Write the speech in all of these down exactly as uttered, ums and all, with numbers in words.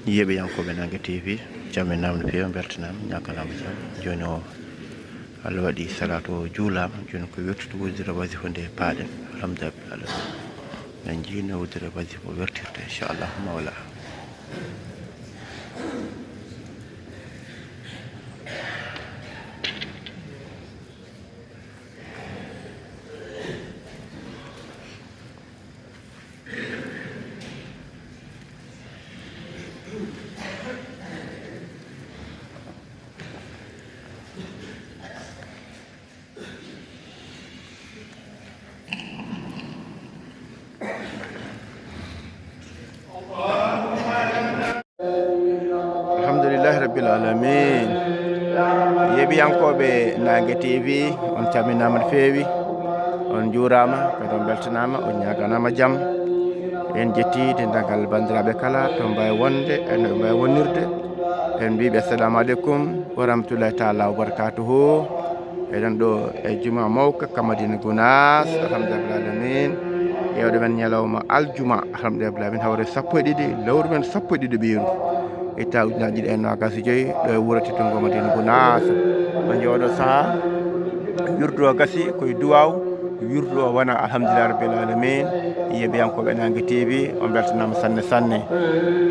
Yeeɓiyankooɓe Naange T V, calminaama no feewi, mbeltanaama, ñaaganaama jam. Jooni o, Allah waɗi salaatu o juulaama, jooni ko wertude wuddere wasifa nde paaɗen, alhamdulillah. En njii no wuddere wasifa o wertirta, inchallahu mawla. Alhamdulillahi Rabbil Alamin. Yeeɓiyankooɓe Naange T V, on calminaama no feewi, on njuuraama, kadi on mbeltanaama, on ñaaganaama jam. En njetti denndaangal banndiraaɓe kala to mbaawi wonde, e no ɓe mbaawi wonnirde. En mbiiɓe assalamu aleykum wa rahmatullahi taala wa barakatuhu. Eɗen ɗo e juma mawka ka Madina Gunaas, alhamdulillah alamin. Ƴeewɗo men ñalawma aljuma, alhamdulillah alamin, hawre sappo e ɗiɗi, lewru men sappo e ɗiɗi ɓiiru. Itta ujunaaji ɗiɗi e noogaas e joyi, ɗo e wuro teddungo Madina Gunaas. Ɓe njooɗo saha, wirdu o gasi, koye duwaw, wirdu o wona, alhamdulillah rabbil alamin. Yeeɓiyankooɓe Naange T V, on mbeltanaama sanne sanne.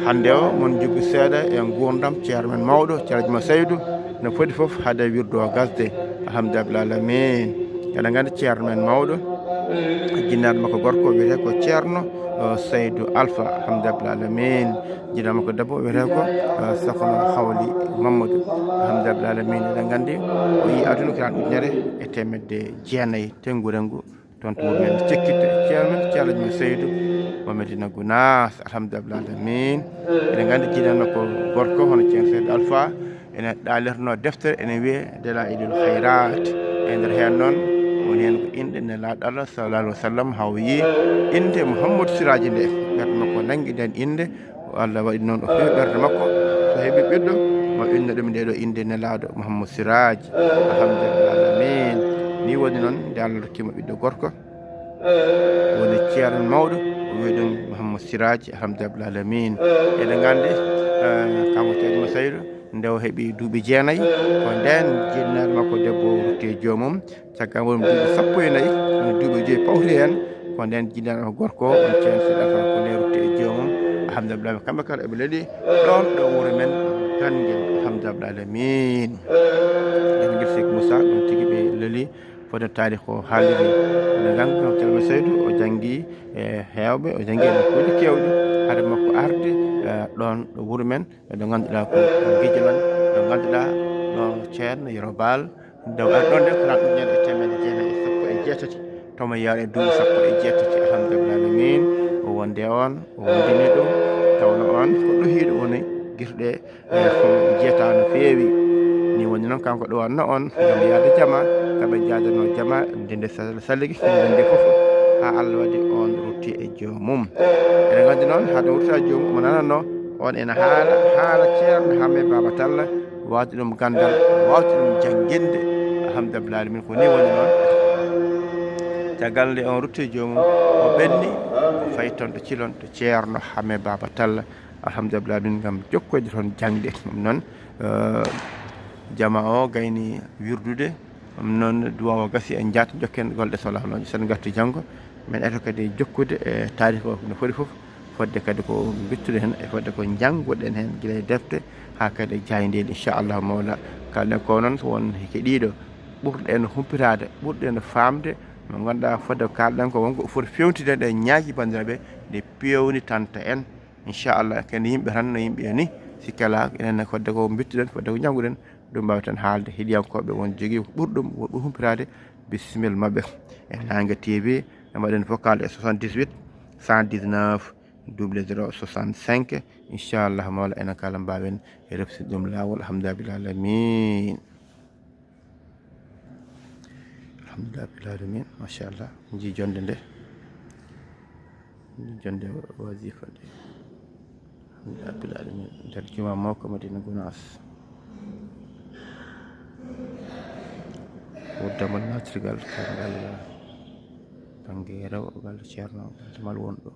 Hannde o, mon jokki seeɗa e nguurndam ceerno men mawɗo, Ceerno Juma Saydu, no foti fof hade wirdu o gasde, alhamdulillah alamin. Eɗen nganndi ceerno men mawɗo, jinnaaɗo makko gorko wiyetee ko Ceerno, eh, Saydu Alfa, alhamdulillah alamin. Jinnaaɗo makko debbo wiyetee ko, eh, Sokhna Hawli Mamadou, alhamdulillah alamin. Eɗen nganndi o yii aduna ko hitaande ujunere e teemedde jeenayi, teŋngu rengu, toon to wuro men Cekkite, ceerno men, ceerno men Saydu, mo Medina Gunaas, alhamdulillah alamin. Eɗen nganndi jinnaaɗo makko gorko, hono ceerno Saydu Alfa, ene ɗaalirnoo deftere, ene wiyee Dalaa'ilul Khayraat. E nder heen noon, woni heen ko innde Nelaaɗo Allah, sallallahu alaihi wa sallam, haa o yii innde Muhammadu Siraaji nde. Ɓernde makko nanngi ndeen innde, o Allah waɗi noon o feewi ɓernde makko. So heɓi ɓiɗɗo, mo inna ɗum nde ɗo innde Nelaaɗo Muhammadu Siraaji. Alhamdulillah alamin. Ni woni noon, nde Allah rokkiima ɓiɗɗo gorko, woni ceerno mawɗo, o wiyi ɗum Muhammadu Siraaji, alhamdulillah alamin. Eɗen nganndi, eh, kanko ceerno Saydu, nde o heɓi duuɓi jeenayi, ko ndeen jinnaaɗo makko debbo rutti e joomum. Caggal mum duuɓi sappo e nayi, woni duuɓi joyi pawti heen, ko ndeen jinnaaɗo makko gorko, on ceerno Saydu Alfa, ko ndeen rutti e joomum. Alhamdulillah, kamɓe kala eɓe leeli ɗoon ɗo wuro men Ganngel, alhamdulillah alamin. Eɗen nganndi Seydi Moussa, ɗoon tigi ɓe leeli, fodde taarikh o haaliri. Eɗen nganndi noon ceerno Saydu, o janngi e heewɓe, o janngi e nokkuuji keewɗi, hade makko arde, eh, ɗoon ɗo wuro men, ɗo ngannduɗaa ko Ngijilan, ɗo ngannduɗaa ɗo ceerno Yero Baal, nde o ari ɗoon nde, ko hitaande ujunere e teemedde jeenayi e sappo e jeetati, tomo yaara e duuɓi sappo e jeetati, alhamdulillah alamin. O wonde on, o wondini ɗum, tawno on ko ɗohiiɗo woni gite ɗe, eh, ko jeeta no feewi. Ni woni noon kanko ɗowanno on ngam yaade jama, kaɓe jaadanoo jama, ndende sal-, saligi, ndende fof, haa Allah waɗi on rutti e joomum. Eɗen nganndi noon, hade o rutti e joomum, omo nananno on ena haala, haala ceerno Hammee Baaba Talla, waawde ɗum ganndal, waawde ɗum jannginde. Alhamdulillah alamin, ko ni woni noon. Caggal nde on rutti e joomum, o ɓenni, o fayi toon to Cilon, to ceerno Hammee Baaba Talla. Alhamdulillah alamin, ngam jokkoyde toon jaŋde. Ɗum noon, eh, jama o gayni wirdude, ɗum noon duwaaw o gasi, en njaat jokken golle so Alla haalno. So en ngarti janngo, men eto kadi jokkude e taarikh o no foti fof, fodde kadi ko mbittuɗen heen, e fodde ko njannguɗen heen, gila e defte haa kadi e jaayndeeji, inchallahu mawla. Kaalɗen ko noon, ko won keɗiiɗo ɓurɗo en humpitaade, ɓurɗo en faamde, mo ngannduɗaa fodde ko kaalɗen ko wonko foti feewtidande e ñaaji banndiraaɓe, nde peewnitanta en. Inchallah, ken yimɓe tan no yimɓe ni, sikke alaa, enen ne fodde ko mbittuɗen, fodde ko njannguɗen, ɗum mbaawten haalde. Heɗiyankooɓe won jogii ko ɓuri ɗum, won ɓuri humpitaade, bisimilla maɓɓe. E Naange T V, ɓe mbaɗen vocal e soixante-dix-huit, cent dix-neuf, double zéro soixante-cinq. Inchallah, mawla enen kala mbaawen refsinde ɗum laawol. Alhamdulillah alamin. Alhamdulillah rabbil alamin, machallah. Nji jonde nde. Nji jonde wasifa nde. Alhamdulillah rabbil alamin. Nder juma mawka Madina Gunaas. Ko damal naatirgal, kangal bannge rewɓe, gal ceerno, gal damal wonɗo.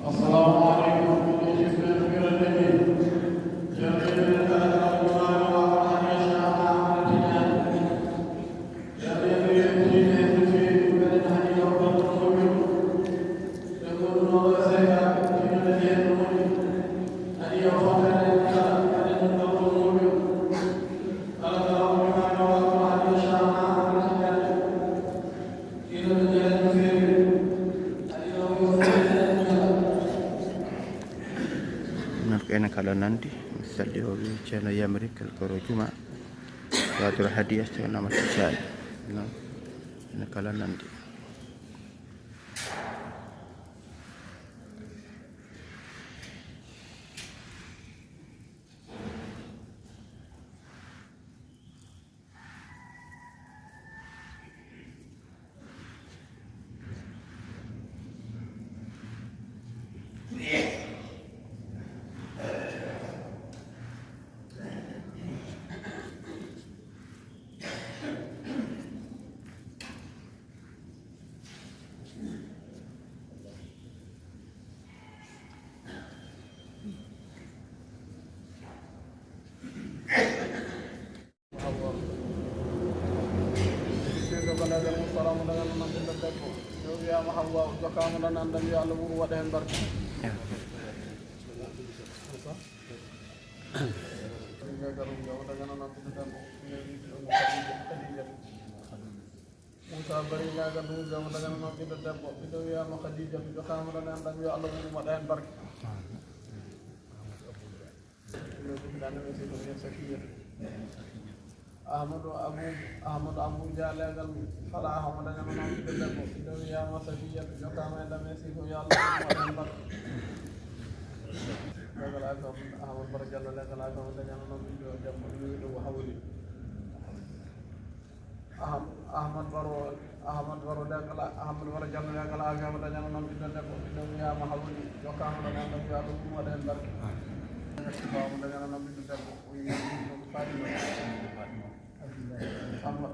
السلام عليكم. Enen kala nandi, mi salli o wi Ceerno Yamri, kala koro juma, Badru Hadiya, Ceerno Amadou Tidiane. Non, enen kala nandi. Sirdo ko legal mum, saramu dañan non ɓiɗɗo debbo. So wiyama Hawwa, o jokkama ɗon, andan yo Allah wuro waɗa hen barke. Legal mum, o dañan non ɓiɗɗo debbo. Khadija. Moussa Bari Ndiaga Ndour, joom dañan non ɓiɗɗo debbo. Ɓiɗɗo wiyama Khadija, ɓiɗɗo kamɗo nan ɗam, yo Allah wuro waɗa hen barke. Ɓiɗɗo debbo, ɗan men sirdo, Safiya. Ahmadou Abou, Ahmadou Abou Dia, legal mum, Fala Ahmad dañan non ɓiɗɗo debbo. Ɓiɗɗo wiyama Safiya, jokkama e ɗam e sirdo, yo Allah wuro waɗa hen barke. Legal Afi Ahmad Bara Diallo, legal Afi Ahmad dañan non ɓiɗɗo debbo, ɓiɗɗo wiyama Hawli. Aham-, Ahmad Baro, Ahmad Baro Dagala, Ahmad Baro Diallo Dagala, Afi Ahmad dañan non ɓiɗɗo debbo, ɓiɗɗo wiyama Hawli, jokkama ɗon, andan yo Allah wuro waɗa hen barke. Sifa Ahmad dañan non ɓiɗɗo debbo, o wiyama Fatima. Samba, Samba,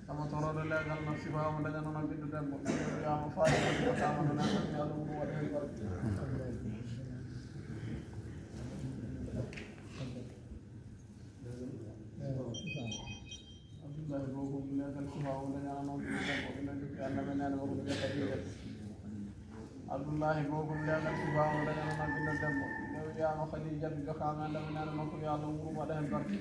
Samba Torodo legal no Sifa Ahmad dañan non ɓiɗɗo debbo, ɓiɗɗo wiyama Fatima, jokkama ɗon, andan yo Allah wuro waɗa hen barke. Abdullahi Bokum legal Sifa o dañan non ɓiɗɗo debbo, ɓiɗɗo jokki annabi nane makko ɓiɗɗo Khadija. Abdullahi Bokum legal Sifa o dañan non ɓiɗɗo debbo, ɓiɗɗo wiyama Khadija, jokkama annabi nane makko, yo Allah wuro waɗa hen barke.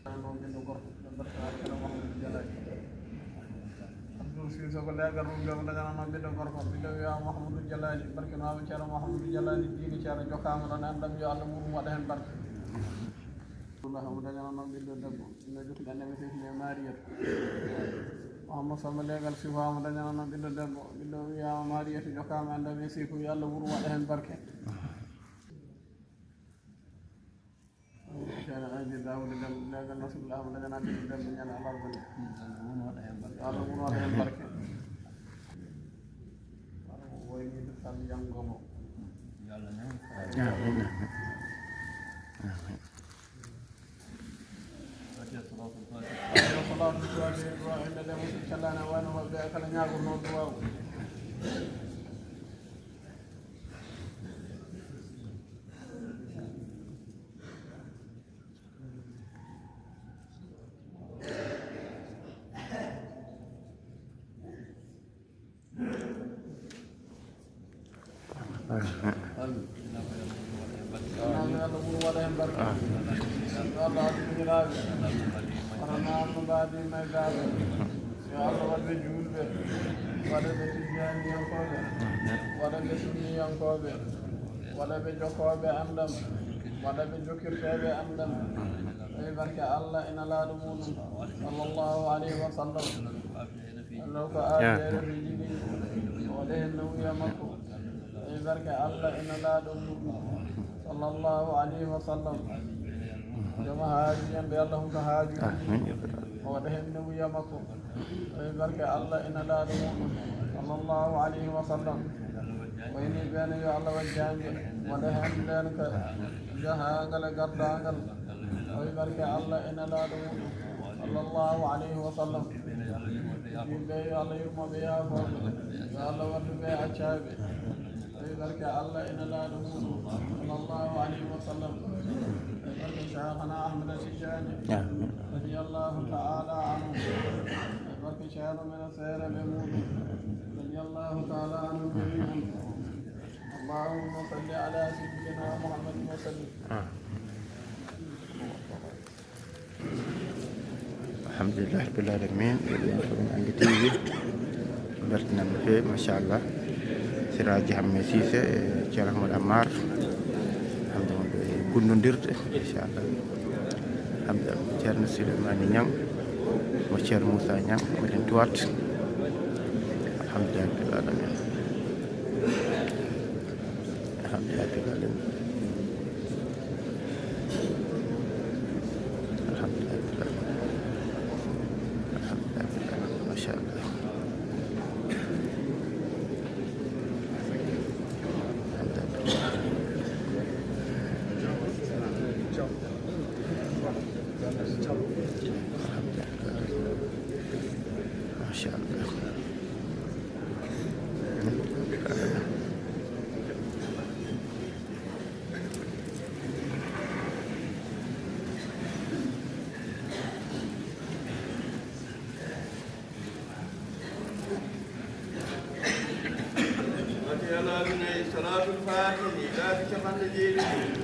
Ɗon ɓiɗɗo gorko, ɓiɗɗo barke Ceerno Mahamadou Jalali. Abdoul Sissoko legal Rumbe, o dañan non ɓiɗɗo gorko, ɓiɗɗo wiyama Mahamadou Jalali, barke maama Ceerno Mahamadou Jalali, diini Ceerno jokkama ɗon, andan yo Allah wuro waɗa hen barke. Abdoullah Hamou dañan non ɓiɗɗo debbo, ɓiɗɗo jokki ɗan ɗam e sirdo, Mariyatu. Mahamadou Samba legal Sifa Hamou dañan non ɓiɗɗo debbo, ɓiɗɗo wiyama Mariyatu, jokkama andan e sirdo, yo Allah wuro waɗa hen barke. Ceerno Aji Daouda Dem, legal Nasrullah Ahmad dañan ɓiɗɗo debbo ñande alarba nde. Yo Allah wuro waɗa hen barke. Wala ko wayni to tan janngo mo. Yo Allah ñaam. Amin. Amin. Fatiha, Salaatul Fatiha. Salaatul Fatiha, du'a, inde ɗe mo si callana wano waɓɓe kala ñaagorno du'a o. Amin. Yo Allah wuro waɗa hen barke. Yo Allah addu duñiraaɓe. Wara naamno mbaadi may gaaɓe. Yo Allah waɗ ɓe juulɓe. Waɗa ɓe tijjaaniyankooɓe. Waɗa ɓe sunniyankooɓe. Waɗa ɓe jokkooɓe anndam. Waɗa ɓe jokkirteeɓe anndam. Ɓe barke Allah e Nelaaɗo muɗum, sallallahu alayhi wa sallam. Allah ko aafiya fiji ɗi, o waɗa heen nowuya makko. E barke Allah e Nelaaɗo muɗum, sallallahu alayhi wa sallam. Jooma haajuuji en ɓe, Allah humta haajuuji ɗi, o waɗa heen nowuya makko. E barke Allah e Nelaaɗo muɗum, sallallahu alayhi wa sallam. Wayni ɓeen yo Allah waɗ jaange, waɗa heen ndeenka, jahaangal e gardaangal. O wi barke Allah e Nelaaɗo muɗum, sallallahu alayhi wa sallam. Yimɓe yo Allah yurmo ɓe, yaafoo ɓe. Yo Allah waɗdu ɓe accaaɓe. O wi barke Allah e Nelaaɗo muɗum, sallallahu alayhi wa sallam. E barke Cheikhana Ahmada Tijaani, radiyallahu ta'ala anhu. E barke Ceerno men Seere ɓe muɗum, radiyallahu ta'ala anhu jami'an. Allahumma salli ala sayyidina Muhammadin wa sallim. Alhamdulillahi rabbil alamin. Ɓe ɓen ko ɓen anndi T V. Mbeltanaama no feewi, machallah. Siraaji Hammee Siise e Ceerno Ahmadu Ammaar. Hannde wonɓe e kunndondirde, machallah. Alhamdulillah. Ceerno Suleymaani Ñaŋ, mo Ceerno Muusaa Ñaŋ, meɗen tuwaat. Alhamdulillahi rabbil alamin. Alhamdulillahi rabbil alamin. Alhamdulillahi rabbil alamin. Alhamdulillahi rabbil alamin. Machallah. Alhamdulillahi. Alhamdulillahi. Machallah. Fatiha laabi nayi, salaatul faatihi laabi capanɗe jeeɗiɗi.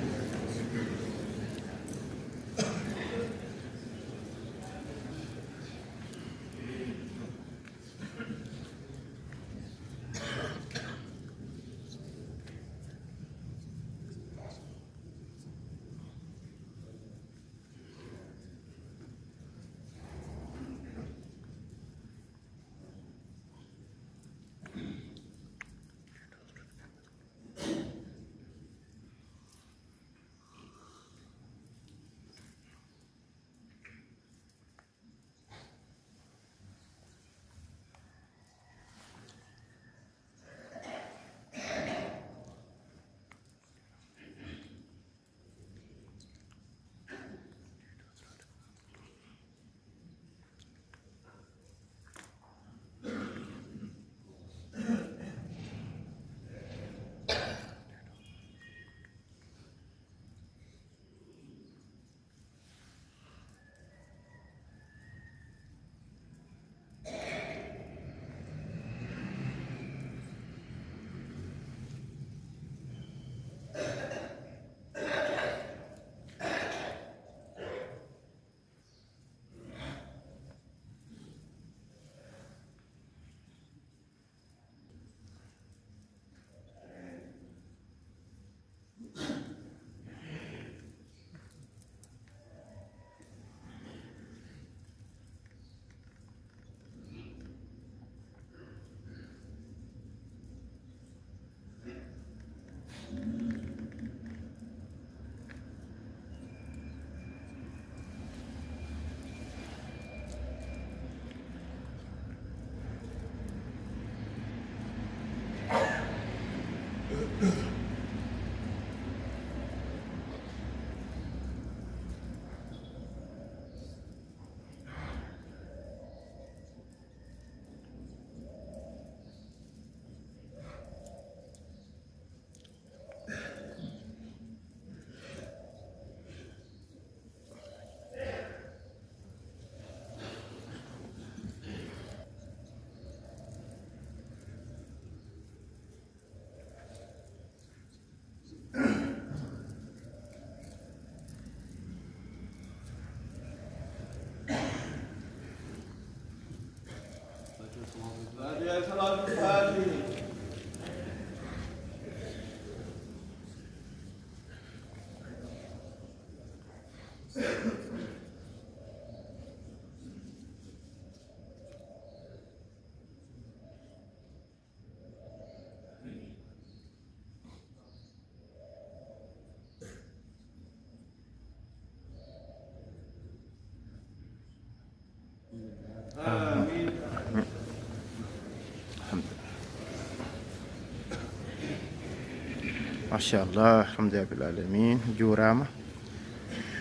Machallah, alhamdulillahi rabbil alamin, juuraama.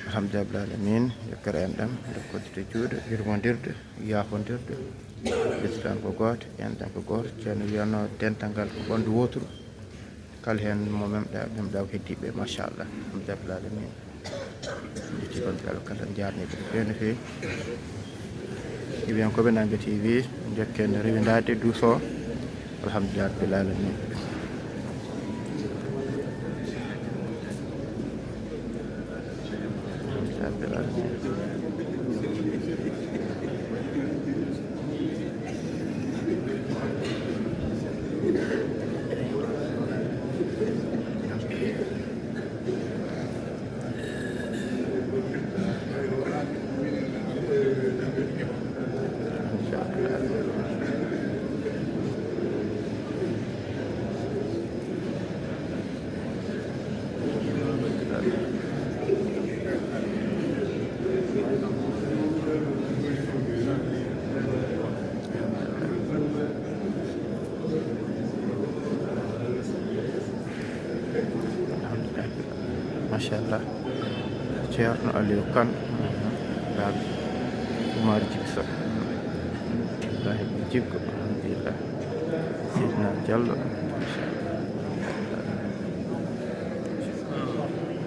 Alhamdulillahi rabbil alamin, yokkere en ɗam, nde koddite juuɗe, yurmondirde, yaafondirde. Lislaam ko gooto, en ɗam ko gooto. Ceerno wiyatno dental ngal ko ɓanndu wooturu. Kala heen mo memɗa, memɗa ko heddiiɓe, machallah. Alhamdulillahi rabbil alamin. Jetti banndiraaɓe kala, njaarniiɓe no feewi, no feewi. Heɗiyankooɓe Naange T V, njokken rewindaade duuso. Alhamdulillahi rabbil alamin. Alhamdulillahi rabbil alamin. Alhamdulillah. Machallah. Ceerno Aliou Kane. Baaba Umar Jibso. Ibrahima Jibgo. Alhamdulillah. Seydina Diallo. Machallah.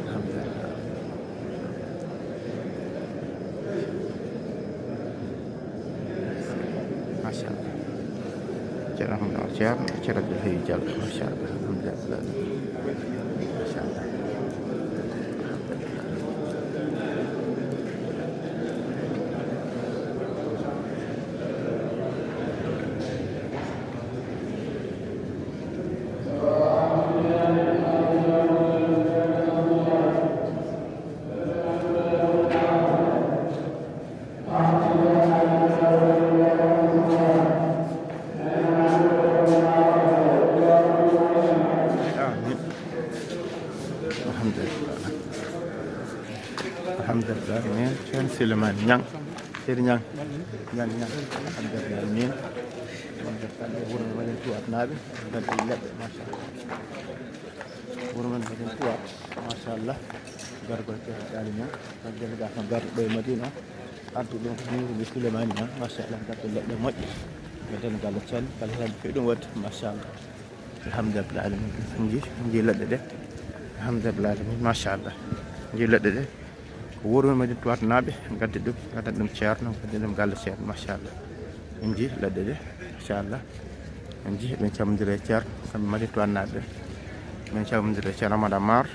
Alhamdulillah. Machallah. Ceerno Hamidou Ceerno, Ceerno Abdoul Hayy Diallo, machallah. Alhamdulillah. Machallah. Amin. Alhamdulillah. Alhamdulillah. Amin. Ceerno Souleymane Niang. Seydi Niang. Niang, Niang. Alhamdulillah. Amin. Wuro meɗen Tuwaat naaɓe. Gaddi leɗɗe, machallah. Wuro men meɗen Tuwaat, machallah. Gargol Ceerno Saali Niang. Ak délégation garɗo ɗo e Madina. Artu ɗum ko Mouhamadou Souleymane Niang. Machallah. Gaddi leɗɗe moƴƴe. Meɗen galle Saali. Kala heen ko ɗum waɗde. Machallah. Alhamdulillah alamin. En nji, en nji leɗɗe ɗe. Alhamdulillah alamin. Machallah. En nji leɗɗe ɗe. Ko wuro men Madina Tuwaat naaɓe, gaddi ɗum, gaddi ɗum Ceerno, gaddi ɗum galle Ceerno, machallah. En nji leɗɗe ɗe, machallah. En nji, ɓen calmondira e Ceerno, kamɓe Madina Tuwaat naaɓe. Ɓen calmondira e Ceerno Amadou Amar,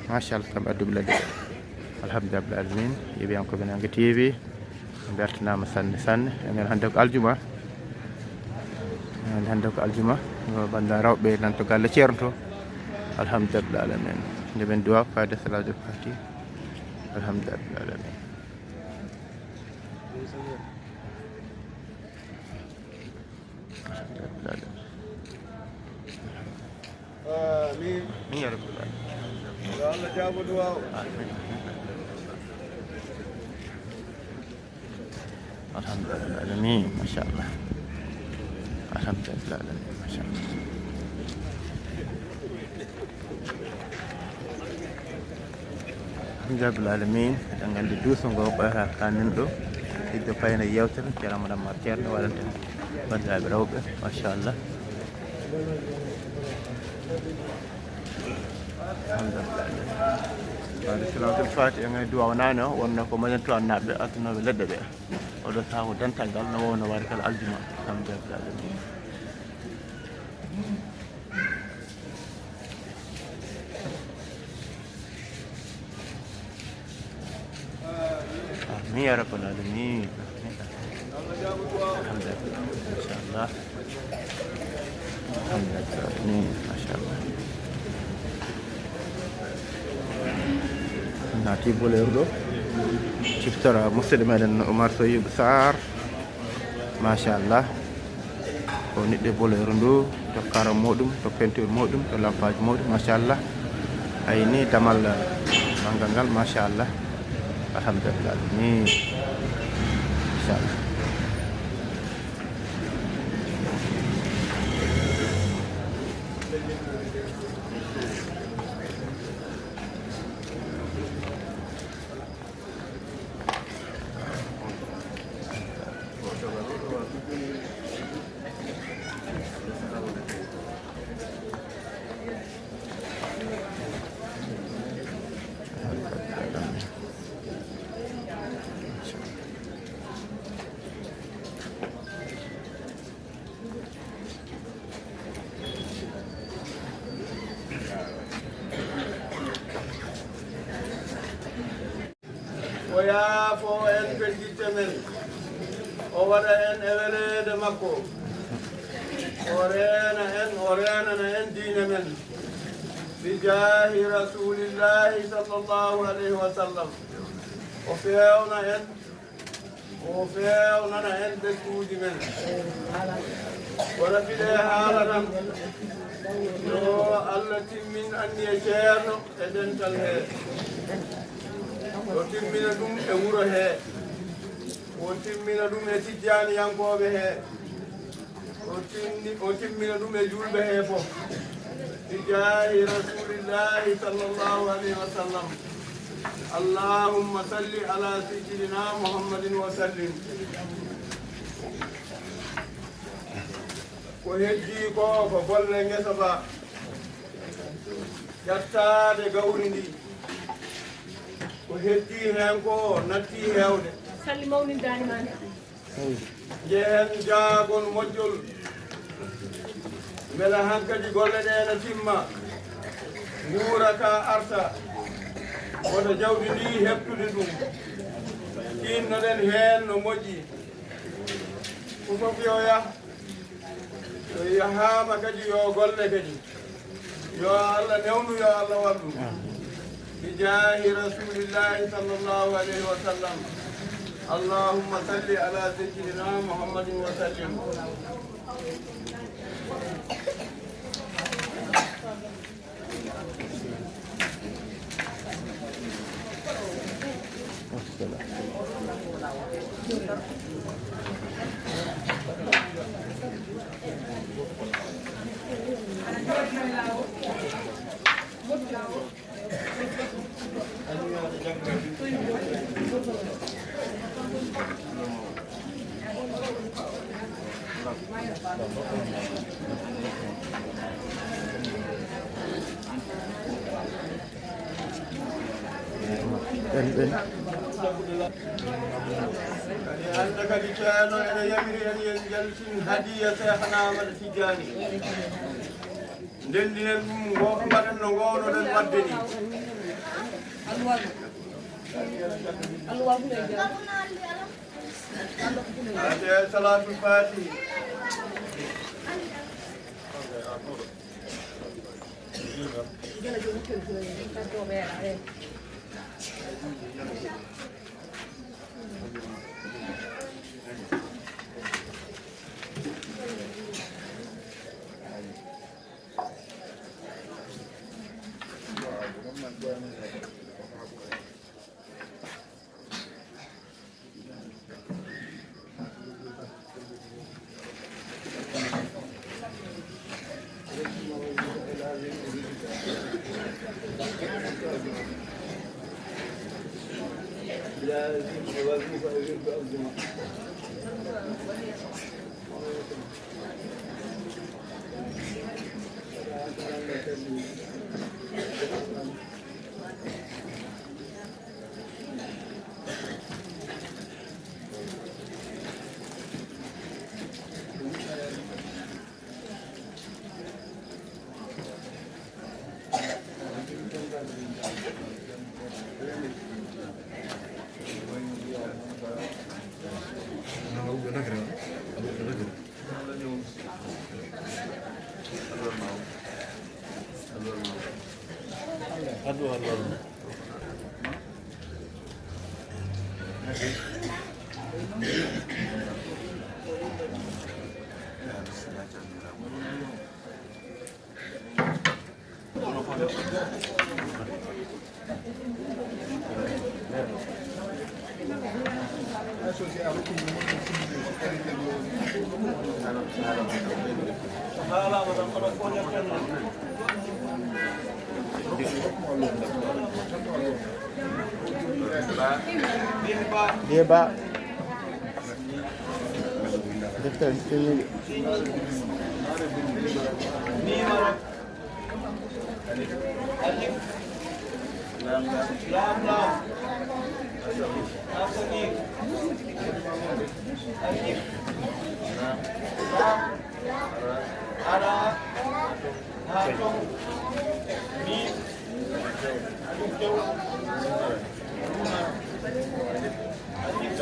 machallah, kamɓe adduɓe leɗɗe ɗe. Alhamdulillah alamin, yeeɓiyankooɓe Naange T V. Beltanaama sanne, sanne. Enen hannde ko aljuma. Enen hannde ko aljuma. Yo bannda rewɓe nan to galle Ceerno to. Alhamdulillah alamin. Nde ɓen duwa fayda salaatul fatiha. Alhamdulillah alamin. Alhamdulillah alamin. Amin. Amin ya rabbal alamin. Yo Allah jaabo duwaaw. Amin. Alhamdulillah alamin. Machallah. Alhamdulillah alamin. Machallah. Alhamdulillah alamin. Eɗen nganndi duuso ngo ɓayata kamin ɗo. Idde payne yewtere, Ceerno Amadou Amar Ceerno waɗante banndiraaɓe rewɓe. Machallah. Alhamdulillah. Waɗde salaatul fatiha e ngay duwa wonani o, wonno ko Madina Tuwaat naaɓe artunooɓe leɗɗe ɓe. Oɗo saha ko dental ngal no wowno waɗde kala aljuma. Alhamdulillah. Amin ya rabbal alamin. Amin. Alhamdulillah. Machallah. Alhamdulillah. Amin. Machallah. Naati boleeru ɗo. Ciftora musidɗo meɗen Oumar Sow Youba Sarr. Machallah. Ko niɗɗo e boleeru ndu, to karo muɗum, to peinture muɗum, to lampaaji muɗum, machallah. Ay ni damal manngal ngal, machallah. Alhamdulillah. Ni. Machallah. men, o waɗa en e weleede makko, o reena en, o reenana en diine men. Bi jaahi Rasuulillahi sallallahu alayhi wa sallam, o feewna en, o feewnana en ɓesnguuji men. Wona fiɗe haala tan, yo Allah timmin anniye Ceerno e dental he, o timmina ɗum e wuro he, o timmina ɗum e tijjaaniyankooɓe he, o timmi-, o timmina ɗum e juulɓe he fof. Bi jaahi Rasuulillahi sallallahu alayhi wa sallam. Allahumma salli ala sayyidina Muhammadin wa sallim. Ko heddii ko, ko golle ngesa ba, ƴattaade gawri ndi. Ko heddii heen ko natti heewde. Salli mawnindaani ma nde. Njehen jaagon moƴƴol. Mbela hankadi golle ɗe ena timma. Nguura ka arta. Wota jawdi ndi heɓtude ɗum. Tinnoɗen heen no moƴƴi. Ko fof yo yah. So yahaama kadi, yo golle kadi. Yo Allah newnu, yo Allah wallu. Bi jaahi Rasuulillahi sallallahu alayhi wa sallam. Allahumma salli ala sayyidina Muhammadin wa sallim. Ɓen, ɓen. Hannde kadi Ceerno ene yamiri en, yo en njaltin hadiya Seekhna Ahmada Tijjaani. Ndenndinen ɗum, ngo mbaɗen no ngoownoɗen waɗde ni. Fatiha, Salaatul Faatihi. Vieux Ba. Deftere timmiiɗo. Alif. Laam, laam. Laam, laam. Alif. Laam. Ara. Haa ton. Miim. Alif jaw. Alif.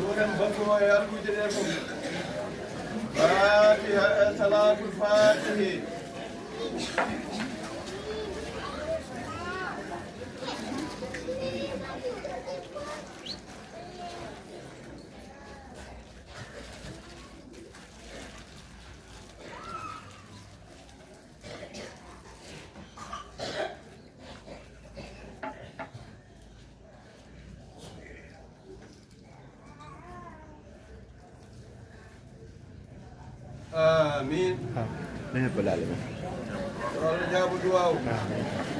Ɗum en batu e almuuji ɗe fof. Fatiha e salatul fatihi. Amin. Amin. Yo Allah jaabo duwaaw. Amin.